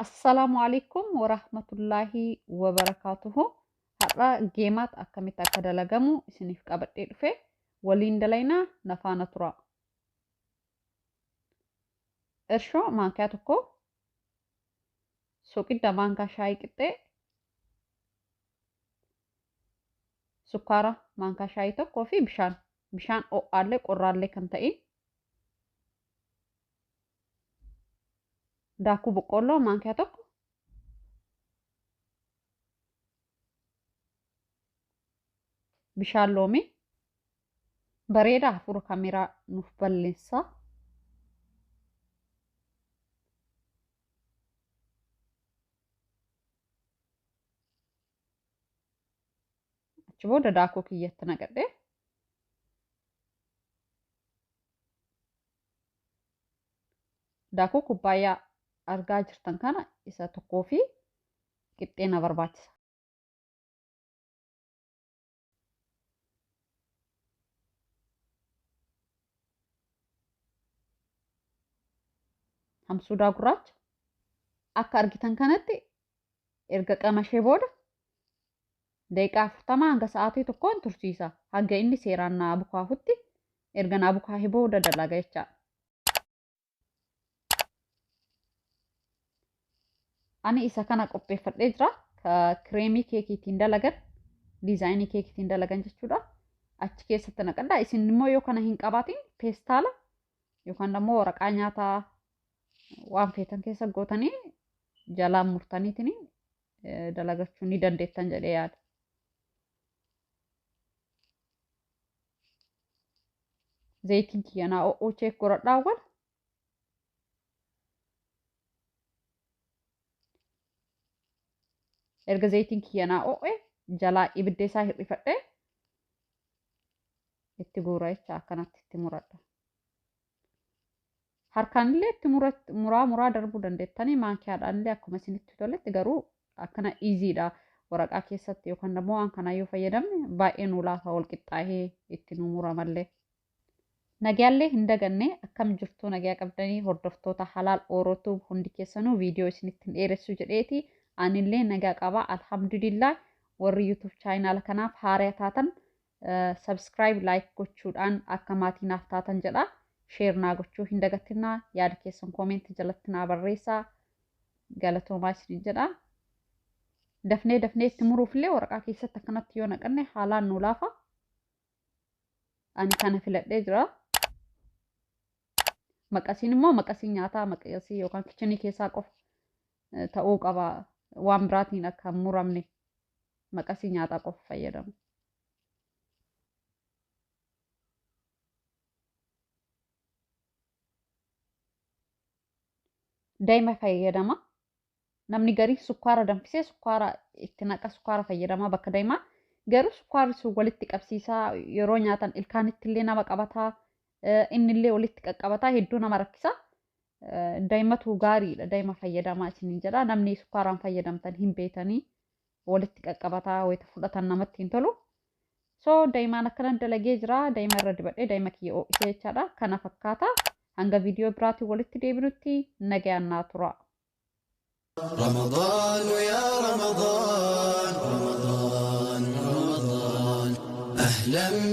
Assalaamu alaikum warahmatullaahi wabarakaatuhu. Har'a geemaat akkamitti akka dalagamu isiniif qabadhee dhufe, waliin dalaynaa, na faana tura. Irshoo maankaa 1, soqidda maankaa shaayii qixxee, sukkaara maankaa shaayii 1 fi bishaan. Bishaan ho'aallee qorraallee kan ta'in. Daakuu boqqoolloo maankaa 1. Bishaan loomii. Bareeda hafuura kaameeraa nuuf balleessa. Achi booda daakuu kiyyatti naqadhee daakuu kubbaayyaa argaa jirtan kana isa 1 fi qixxee na barbaachisa. Hamsuudaa gurraacha akka argitan kanatti erga qamashee booda daqiiqaa 40 hanga sa'aatii 1n tursiisa. Hanga inni seeraan naa bukaahutti, erga naa bukaahee booda dalaga jechaadha. Ani isa kana qopheeffadhee jira. Kireemii keekiitiin dalagan, diizaayinii keekiitiin dalagan jechuudha. Achi keessatti naqadha. Isin immoo yoo kana hin qabaatin peestaala yookaan immoo waraqaa nyaataa waan feetan keessa gootanii jalaan murtaniitiin dalagachuu ni dandeettan jedhee yaada. Zayitiin kiyya naa o'uu check godhadhaa awwal. Erga zayitiin kiyya naa o'e jalaa ibidda isaa hir'ifadhee itti guura jecha, akkanatti itti muradha. Harkaan illee itti muraa muraa darbuu dandeettanii, maankiyaadhaan illee akkuma isinitti toletti, garuu akkana easyidha. Waraqaa keessatti yookaan immoo waan kanaa yoo fayyadamne baay'ee nu laafa, wal qixxaahee itti nu muramallee. Nagayaallee hin daganne, akkam jirtuu, nagayaa qabdanii hordoftoota Halaal Orootuu hundi keessanuu? Viidiyoo isinitti hin dheeressu jedheeti, anillee nagaa qaba alhamdulillah. Warri YouTube channel kanaaf haaraa taatan subscribe, like gochuudhaan akka maatii naaf taatan jedha. Share naa gochuu hin dagatinaa, yaada keessan comment jalatti naa barreessaa, galatoomaa isiniin jedha. Dafnee dafnee itti muruufillee waraqaa keessatti akkanatti yoo naqanne haalaan nu laafa. Ani kana filadhee jira. Maqasiin immoo maqasii nyaataa, maqasii yookaan kichinii keessaa qofa ta'uu qaba. Waan biraatiin akka hin muramne maqasii nyaataa qofa fayyadamu. Daa'ima fayyadama. Namni garii sukkaara danfisee sukkaara itti naqa, sukkaara fayyadama bakka daa'imaa. Garuu sukkaarri sun walitti qabsiisaa, yeroo nyaatan ilkaanitti illee nama qabataa, inni illee walitti qaqqabataa, hedduu nama rakkisa. Daa'imatu gaariidha. Daa'ima fayyadamaa isiniin jedha. Namni sukkaaraan fayyadamtan hin beetanii, walitti qaqqabataa, wayita fudhatan namatti hin tolu. So daa'imaan akkana dalagee jira. Daa'ima irra dibadhee daa'ima kiyya ho'isee jechaadha. Kana fakkaata. Hanga viidiyoo biraatiin walitti deebinutti nagayaan naa tura. رمضان يا رمضان، رمضان رمضان، أهلا.